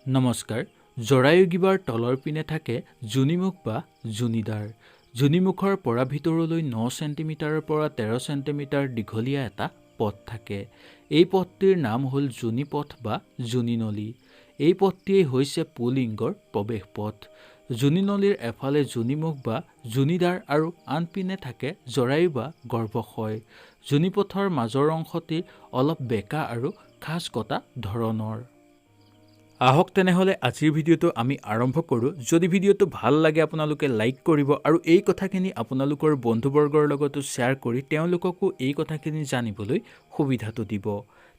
নমস্কাৰ। জৰায়ুগ্ৰীৱাৰ তলৰ পিনে থাকে যোনিমুখ বা যোনিদ্বাৰ। যোনিমুখৰ পৰা ভিতৰলৈ 9 চেণ্টিমিটাৰৰ পৰা 13 চেণ্টিমিটাৰ দীঘলীয়া এটা পথ থাকে। এই পথটিৰ নাম হ'ল যোনিপথ বা যোনিনলী। এই পথটিয়েই হৈছে পুলিংগৰ প্ৰৱেশ পথ। যোনিনলীৰ এফালে যোনিমুখ বা যোনিদ্বাৰ আৰু আনপিনে থাকে জৰায়ু বা গৰ্ভাশয়। যোনিপথৰ মাজৰ অংশটি অলপ বেঁকা আৰু খাঁজ কটা ধৰণৰ। আহক তেনেহ'লে আজিৰ ভিডিঅ'টো আমি আৰম্ভ কৰোঁ। যদি ভিডিঅ'টো ভাল লাগে, আপোনালোকে লাইক কৰিব আৰু এই কথাখিনি আপোনালোকৰ বন্ধুবৰ্গৰ লগতো শ্বেয়াৰ কৰি তেওঁলোককো এই কথাখিনি জানিবলৈ সুবিধাটো দিব।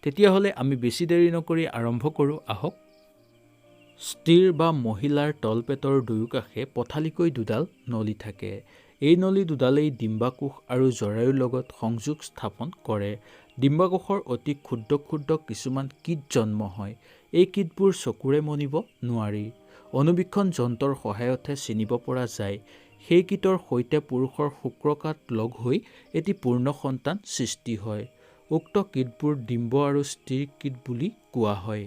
তেতিয়াহ'লে আমি বেছি দেৰি নকৰি আৰম্ভ কৰোঁ আহক। স্ত্ৰীৰ বা মহিলাৰ তলপেটৰ দুয়োকাষে পথালিকৈ দুডাল নলী থাকে। এই নলী দুডালেই ডিম্বাকোষ আৰু জৰায়ুৰ লগত সংযোগ স্থাপন কৰে। ডিম্বাকোষৰ অতি ক্ষুদ্ৰ ক্ষুদ্ৰ কিছুমান কীট জন্ম হয়। এই কীটবোৰ চকুৰে মনিব নোৱাৰি, অণুবীক্ষণ যন্ত্ৰৰ সহায়তহে চিনিব পৰা যায়। সেই কীটৰ সৈতে পুৰুষৰ শুক্ৰকাত লগ হৈ এটি পূৰ্ণ সন্তান সৃষ্টি হয়। উক্ত কীটবোৰ ডিম্ব আৰু স্ত্ৰী কীট বুলি কোৱা হয়।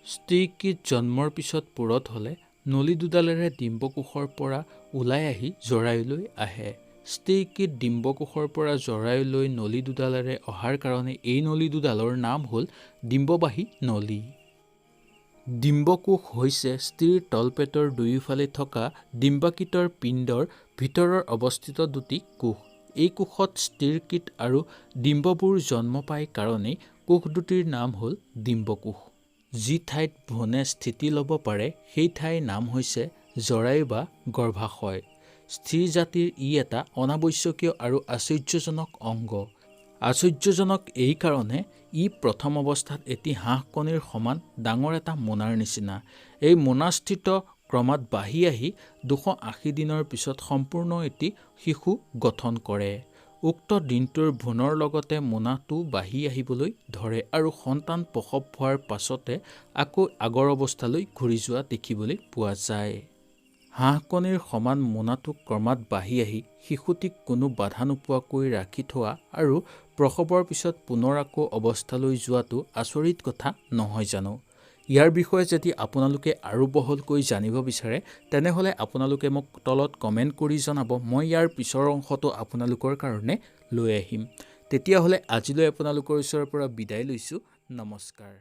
স্ত্ৰী কীট জন্মৰ পিছত পুৰঠ হ'লে নলী দুডালেৰে ডিম্বকোষৰ পৰা ওলাই আহি জৰায়ুলৈ আহে। স্ত্ৰী কীট ডিম্বকোষৰ পৰা জৰায়ুলৈ নলী দুডালেৰে অহাৰ কাৰণে এই নলী দুডালৰ নাম হ'ল ডিম্ববাহী নলী। ডিম্বকোষ হৈছে স্ত্ৰীৰ তলপেটৰ দুয়োফালে থকা ডিম্বাকৃতৰ পিণ্ডৰ ভিতৰৰ অৱস্থিত দুটি কোষ। এই কোষত স্ত্ৰীকীট আৰু ডিম্ববোৰ জন্ম পায় কাৰণেই কোষ দুটিৰ নাম হ'ল ডিম্বকোষ। যি ঠাইত ভ্ৰূণে স্থিতি ল'ব পাৰে, সেই ঠাইৰ নাম হৈছে জৰায়ু বা গৰ্ভাশয়। স্ত্ৰী জাতিৰ ই এটা অনাৱশ্যকীয় আৰু আশ্চৰ্যজনক অংগ। আশ্চৰ্যজনক এই কাৰণে, ই প্ৰথম অৱস্থাত এটি হাঁহ কণীৰ সমান ডাঙৰ এটা মোনাৰ নিচিনা। এই মোনাস্থিত ক্ৰমাৎ বাঢ়ি আহি 280 দিনৰ পিছত সম্পূৰ্ণ এটি শিশু গঠন কৰে। উক্ত দিনটোৰ ভ্ৰূণৰ লগতে মোনাটো বাঢ়ি আহিবলৈ ধৰে আৰু সন্তান প্ৰসৱ হোৱাৰ পাছতে আকৌ আগৰ অৱস্থালৈ ঘূৰি যোৱা দেখিবলৈ পোৱা যায়। হাঁহ কণীৰ সমান মোনাটো ক্ৰমাৎ বাঢ়ি আহি শিশুটিক কোনো বাধা নোপোৱাকৈ ৰাখি থোৱা আৰু প্ৰসৱৰ পিছত পুনৰ আকৌ অৱস্থালৈ যোৱাটো আচৰিত কথা নহয় জানো? ইয়াৰ বিষয়ে যদি আপোনালোকে আৰু বহলকৈ জানিব বিচাৰে, তেনেহ'লে আপোনালোকে মোক তলত কমেণ্ট কৰি জনাব। মই ইয়াৰ পিছৰ অংশটো আপোনালোকৰ কাৰণে লৈ আহিম। তেতিয়াহ'লে আজিলৈ আপোনালোকৰ ওচৰৰ পৰা বিদায় লৈছোঁ। নমস্কাৰ।